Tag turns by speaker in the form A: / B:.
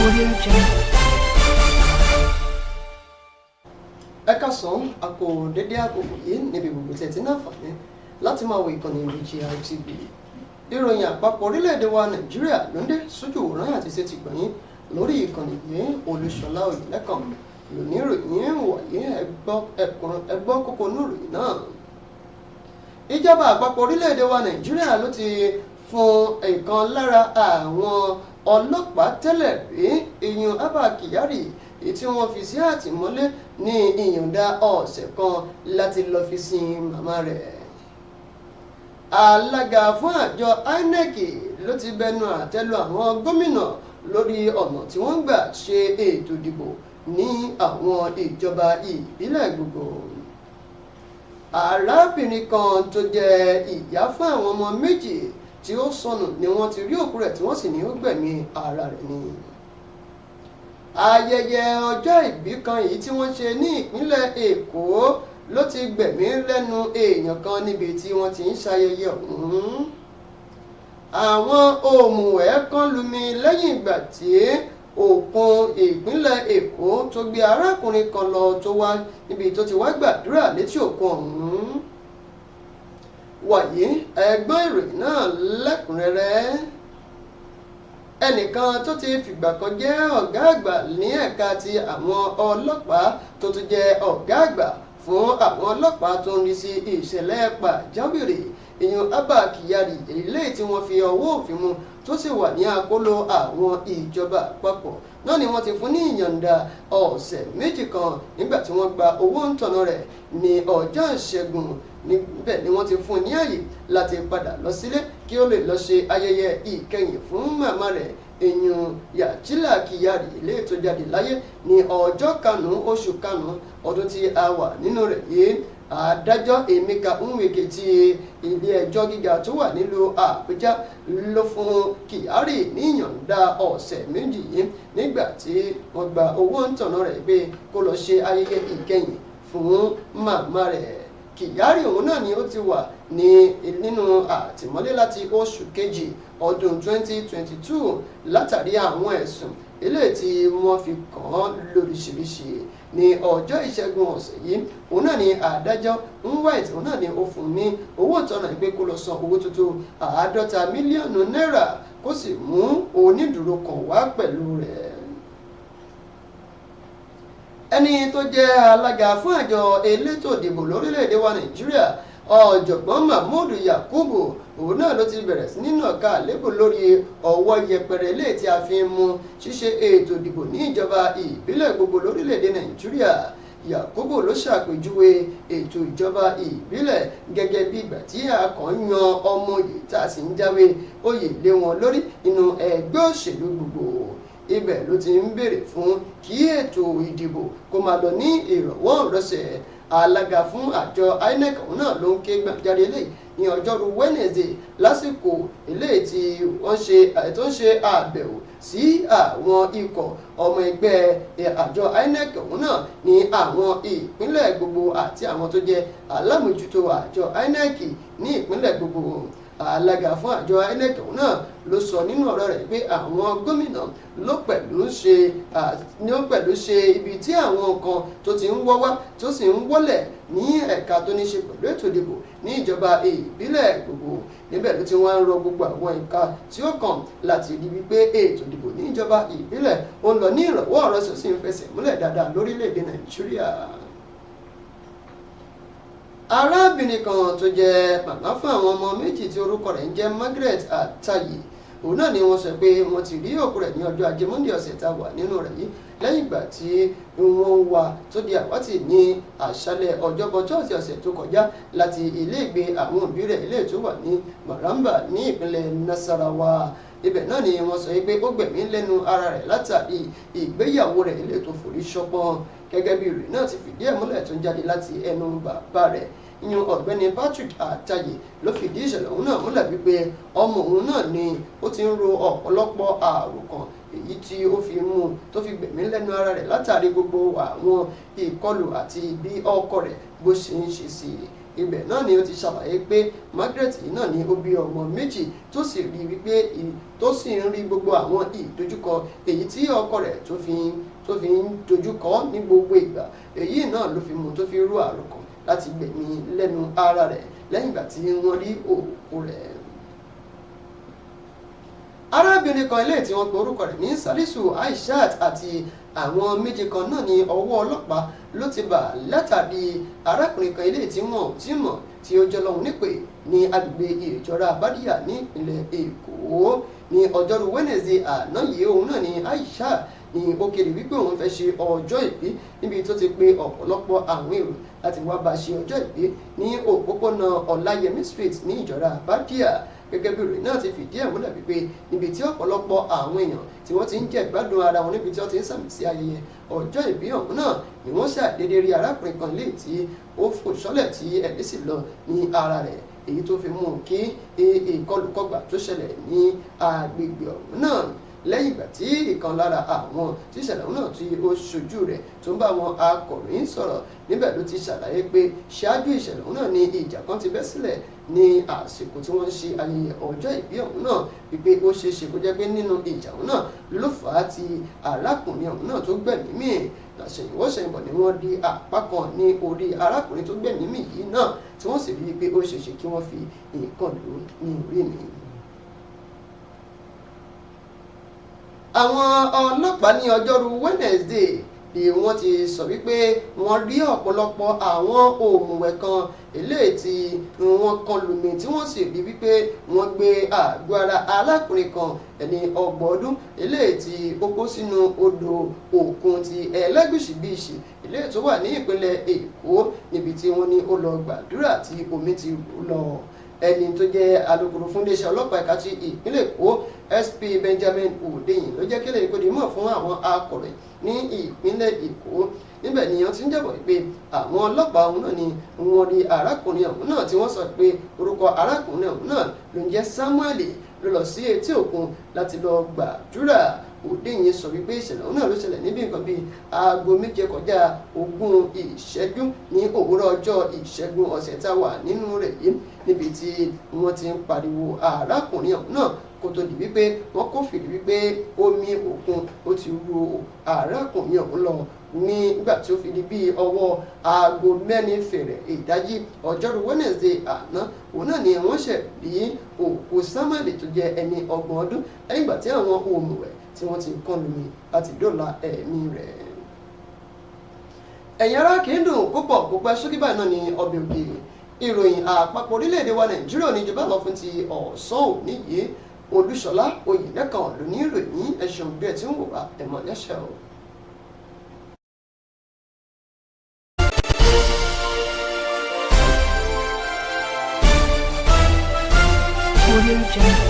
A: Audio Jungle.
B: Ẹ káàsán, a kò dédé àkókò yìí níbi gbogbo tí ẹ ti ní àǹfààní láti máa wo ìkànnì BGI TV. Ìròyìn àpapọ̀ orílẹ̀-èdè wa Nàìjíríà ló ń dé sójú òwòrán àti sétí gbọ̀nyìn lórí ìkànnì yìí. Olúṣọlá Oyèlẹ́kàn lóní ìròyìn wọ̀nyí. Ẹgbọ́ kókó inú ìròyìn náà. Ìjọba àpapọ̀ orílẹ̀-èdè wa Nàìjíríà ló ti fún ìkan lára àwọn ọlọ́pàá tẹ́lẹ̀ rí, ìyún Abba Kyari, èyí tí wọ́n fi sí àtìmọ́lé, ní ìyọ̀ǹda ọ̀sẹ̀ kan láti lọ́ọ́ fi sin màmá rẹ̀. Alága fún àjọ INEC ló ti bẹnu àtẹ́lu àwọn gómìnà lórí ọ̀nà tí wọ́n ń gbà ṣe ètò ìdìbò ní àwọn ìjọba ìbílẹ̀ gbogbo. Arábìnrin kan tó jẹ́ ìyá fún àwọn ọmọ méjì tí ó sọnù ni wọ́n ti rí òkú rẹ̀, tí wọ́n sì ní ó gbẹ̀mí ara rẹ̀ ni. Ayẹyẹ ọjọ́ ìbí kan èyí tí wọ́n ṣe ní ìpínlẹ̀ Èkó ló ti gbẹ̀mí lẹ́nu èèyàn kan níbi tí wọ́n ti ń ṣayẹyẹ ọ̀hún. Àwọn òmùwẹ̀ kan lumi lẹ́yìn ìgbà tí òkun ìpínlẹ̀ Èkó tó gbé arákùnrin kan lọ tó wá níbi tó ti wá gbàdúrà létí òkun ọ̀hún. Wàyí, ẹgbọ́n ìròyìn náà lẹ́kùnrẹ́rẹ́. Ẹnìkan tó ti fìgbà kan jẹ́ ọ̀gá àgbà ní ẹ̀ka ti àwọn ọlọ́pàá, tó tún jẹ́ ọ̀gá àgbà fún àwọn ọlọ́pàá tó ń rí sí ìṣẹ̀lẹ̀ pàjáwìrì, ìyún Abba Kyari, eléyìí tí wọ́n fi ọwọ́ òfin mú tó sì wà ní àkóló àwọn ìjọba àpapọ̀ náà ni wọ́n ti fún ní ìyọ̀ǹda ọ̀sẹ̀ 2 kan nígbà tí wọ́n gba owó ń tọ̀nà rẹ̀ ní ọjọ́ Ìṣẹ́gun. Níbẹ̀ ni wọ́n ti fún ní àyè láti padà lọ sílé kí ó lè lọ ṣe ayẹyẹ ìkẹyìn fún màmá rẹ̀, ìyún Yachila Kyari, ilé tó jáde láyé ní ọjọ́ 5 oṣù 5 ọdún tí a wà nínú rẹ̀ yìí. Adájọ́ Emeka Nweke ti ilé ẹjọ́ gíga tó wà nílùú Àbújá ló fún Kyari ní ìyọ̀ǹda ọ̀sẹ̀ 2 yìí nígbà tí wọ́n gba owó ń tọ̀nà rẹ̀ pé kó lọ ṣe ayẹyẹ ìkẹyìn fún màmá rẹ̀. Kyari òun náà ni ó ti wà ní nínú àtìmọ́lé láti oṣù kejì ọdún 2022 látàrí àwọn ẹ̀sùn eléyìí tí wọ́n fi kàn án lóríṣiríṣi. Ní ọjọ́ Ìṣẹ́gun ọ̀sẹ̀ yìí òun náà ni adájọ́ Nwite òun náà ni ó fún ní owó ìtanràn pé kó lọ san owó tuntun 50 mílíọ̀nù náírà, kó sì mú onídùúró kan wá pẹ̀lú rẹ̀. Ẹni tó jẹ́ alága fún àjọ elétò ìdìbò lórílẹ̀‐èdè wa Nàìjíríà, ọ̀jọ̀gbọ́n Mahmood Yakubu, òun náà ló ti bẹ̀rẹ̀ sí nínú ọ̀ka àlébù lórí ọwọ́ yẹpẹrẹ ilé tí a fi ń mú ṣíṣe ètò ìdìbò ní ìjọba ìbílẹ̀ gbogbo lórílẹ̀‐èdè Nàìjíríà. Yakubu ló ṣàpèjúwe ètò ìjọba ìbílẹ̀ gẹ́gẹ́ bí ìgbà tí a kàn ń yan ọmọ oyè tá a sì ń jáwé oyè lé wọn lórí nínú ẹgbẹ́ òṣèlú gbogbo. Ibẹ̀ ló ti ń béèrè fún kí ètò ìdìbò kó máa lọ ní ìrọ̀wọ́ ìrọsẹ̀. Alága fún àjọ INEC òun náà ló ń ké gbàjarè eléyìí ní ọjọ́rú Wednesday lásìkò eléyìí tí wọ́n ṣe tó ń ṣe àbẹ̀wò sí àwọn ikọ̀ ọmọ ẹgbẹ́ àjọ INEC òun náà ní àwọn ìpínlẹ̀ gbogbo àti àwọn tó jẹ́ alámòjútó àjọ INEC ní ìpínlẹ̀ gbogbo. Alága fún àjọ INEC òun náà ló sọ nínú ọ̀rọ̀ rẹ̀ pé àwọn gómìnà ló pẹ̀lú ṣe ibi tí àwọn nǹkan tó ti ń wọ́ wá tó sì ń wọ́lẹ̀ ní ẹ̀ka tó ní ṣe pẹ̀lú ètò ìdìbò ní ìjọba ìbílẹ̀ gbogbo. Níbẹ̀ ló ti wá ń rọ gbogbo àwọn ẹ̀ka tí ó kàn láti rí wípé ètò ìdìbò ní ìjọba ìbílẹ̀ ó ń lọ ní ìrọ̀wọ́ ọ̀rọ̀ sì ń fẹsẹ̀ múlẹ̀ dáadáa lórílẹ̀‐èdè Nàìjíríà. Arábìnrin kan tó jẹ́ màmá fún àwọn ọmọ méjì tí orúkọ rẹ̀ ń jẹ́ Margaret Atayi, òun náà ni wọ́n sọ pé wọ́n ti rí òkú rẹ̀ ní ọjọ́ Ajé Monday ọ̀sẹ̀ tá a wà nínú rẹ̀ yìí lẹ́yìn ìgbà tí wọ́n wá tó di àwátì ní àṣálẹ́ ọjọ́bọ̀ Tọ́sídẹ̀ẹ́ ọ̀sẹ̀ tó kọjá láti iléègbé àwọn òbí rẹ̀ ilé tó wà ní Maramba ní ìpínlẹ̀ Nasarawa. Ibẹ̀ náà ni wọ́n sọ pé ó gbẹ̀mí lẹ́nu ara rẹ̀ látàrí ìgbéyàwó rẹ̀ ilé tó forí ṣọpọ́n. Gẹ́gẹ́ bí ìròyìn náà ti fìdí ẹ̀ múlẹ̀ tó ń jáde láti ẹnu bàbá rẹ̀, ìyún ọ̀gbẹ́ni Patrick Atayi, ló fìdí ìṣẹ̀lẹ̀ òun náà múlẹ̀ wípé ọmọ òun náà ni ó ti ń ro ọ̀pọ̀lọpọ̀ àròkàn èyí tí ó fi mú tó fi gbẹ̀mí lẹ́nu ara rẹ̀ látàrí gbogbo àwọn ìkọlù àti bí ọkọ rẹ̀ bó ṣe ń ṣe sí i. Ibẹ̀ náà ni ó ti ṣàlàyé pé Margaret yìí náà ni ó bí ọmọ méjì, tó sì rí wípé tó sì ń rí gbogbo àwọn ìdojúkọ èyí tí ọkọ rẹ̀ tó fi ń dojúkọ ní gbogbo ìgbà. Èyí náà ló fi mú tó fi rú àròkàn láti gbẹ̀mí lẹ́nu ara rẹ̀ lẹ́yìn ìgbà tí wọ́n rí òkú rẹ̀. Arábìnrin kan ilé tí wọ́n pe orúkọ rẹ̀ ní Salisu Aishat àti àwọn méje kan náà ní ọwọ́ ọlọ́pàá ló ti bà látàrí arákùnrin kan ilé tí wọ́n ò tí mọ̀ tí ó jẹ́ lọ́hùn nípè ní agbègbè Ìjọra Bádíà ní ìpínlẹ̀ Èkó ní ọjọ́rú Wednesday àná yìí. Òun náà ní Aisha ní ó kéde wípé òun fẹ́ ṣe ọjọ́ ìbí, níbi tó ti pe ọ̀pọ̀lọpọ̀ àwọn èrò láti wá bá ṣe ọjọ́ ìbí ní òpópónà Ọláyẹmí Street ní Ìjọra Bádíà. Gẹ́gẹ́ bí ìròyìn náà ti fìdí ẹ̀ múlẹ̀ wípé níbi tí ọ̀pọ̀lọpọ̀ àwọn èèyàn tí wọ́n ti ń jẹ ìgbádùn ara wọn, níbi tí wọ́n ti ń sàmì sí ayẹyẹ ọjọ́ ìbí ọ̀hún náà, ni wọ́n ṣàdédé rí arákùnrin kan lè tí ó fò sọ́lẹ̀ tí ẹ̀mí sì lọ ní ara rẹ̀, èyí tó fi mú kí ìkọlùkọgbà tó ṣẹlẹ̀ ní agbègbè ọ̀hún náà. Lẹ́yìn ìgbà tí ìkan lára àwọn tí ìṣẹ̀lẹ̀ náà tí ó ṣojú rẹ̀ tó ń bá àwọn akọ̀ròyìn sọ̀rọ̀ níbẹ̀ ló ti ṣàlàyé pé ṣáájú ìṣẹ̀lẹ̀ náà ni ìjà kan ti bẹ́ sílẹ̀ ní àsìkò tí wọ́n ń ṣe ayẹyẹ ọjọ́ ìbí ọ̀hún náà, wípé ó ṣeé ṣe kó jẹ́ pé nínú ìjà ọ̀hún náà ló fà á tí arákùnrin ọ̀hún náà tó gbẹ̀mí mì. Làṣẹ̀yìnwọ́ṣẹ̀yìnbọ̀ ni wọ́n di àpá kan ní orí arákùnrin tó gbẹ̀mí mì yìí náà, tí wọ́n sì rí i pé ó ṣeé ṣe kí wọ́n fi nǹkan lù ú ní orí mi. Àwọn ọlọ́pàá ní ọjọ́rú Wednesday ni wọ́n ti sọ wípé wọ́n rí ọ̀pọ̀lọpọ̀ àwọn òmùwẹ̀ kan eléyìí tí wọ́n kan lùmí, tí wọ́n sì rí wípé wọ́n gbé àgọ́ ara arákùnrin kan, ẹni 30 ọdún, eléyìí tí ó kó sínú odò òkun ti Ẹlẹ́gùṣì Beach, eléyìí tó wà ní ìpínlẹ̀ Èkó, níbi tí wọ́n ní ó lọ gbàdúrà tí omi ti rú lọ. Ẹni tó jẹ́ alukoro fún iléeṣẹ́ ọlọ́pàá ẹ̀ka ti ìpínlẹ̀ Èkó, SP Benjamin Hundeyin, ló jẹ́ kílẹ̀ ìkódi mọ̀ fún àwọn akọ̀ròyìn ní ìpínlẹ̀ Èkó. Níbẹ̀ ni wọ́n ti ń jábọ̀ pé àwọn ọlọ́pàá ọ̀hún náà ni wọ́n rí arákùnrin ọ̀hún náà, tí wọ́n sọ pé orúkọ arákùnrin ọ̀hún náà ló ń jẹ́ Samuel, ló lọ sí etí òkun láti lọ gbàdúrà. Hundeyin sọ wípé ìṣẹ̀lẹ̀ ọ̀hún náà ló ṣẹlẹ̀ níbi nǹkan bíi 6:20 ní òwúrọ̀ ọjọ́ Ìṣẹ́gun ọ̀sẹ̀ tá a wà nínú rẹ̀ yìí, níbi tí wọ́n ti ń pariwo arákùnrin ọ̀hún náà, kó tó di wípé wọ́n kófìrí wípé omi òkun ó ti ru arákùnrin ọ̀hún lọ nígbà tí ó fi di bíi ọwọ́ 3:45 ìdájí ọjọ́rú Wednesday àná. Òun náà ni wọ́n ṣẹ̀ rí òkú Samuel tó jẹ́ ẹni 30 ọdún, lẹ́yìn ìgbà tí àwọn òmùwẹ̀ tí wọ́n ti kán lómi láti dóòlà ẹ̀mí rẹ̀. Ẹ̀yin ará, kì í dùn púpọ̀ púpẹ́, ṣókí báyìí náà ni ọbẹ̀ òkè. Ìròyìn àpapọ̀ orílẹ̀-èdè wa Nàìjíríà ní ìjọba lọ fún ti ọ̀sán òní yìí. Olúṣọlá Oyèlẹ́kan ló ní ìròyìn. Ẹ̀sùn bí ẹ ti ń wò wá, ẹ̀mọ̀ lẹ́sẹ̀ o.
A: Audio Jungle.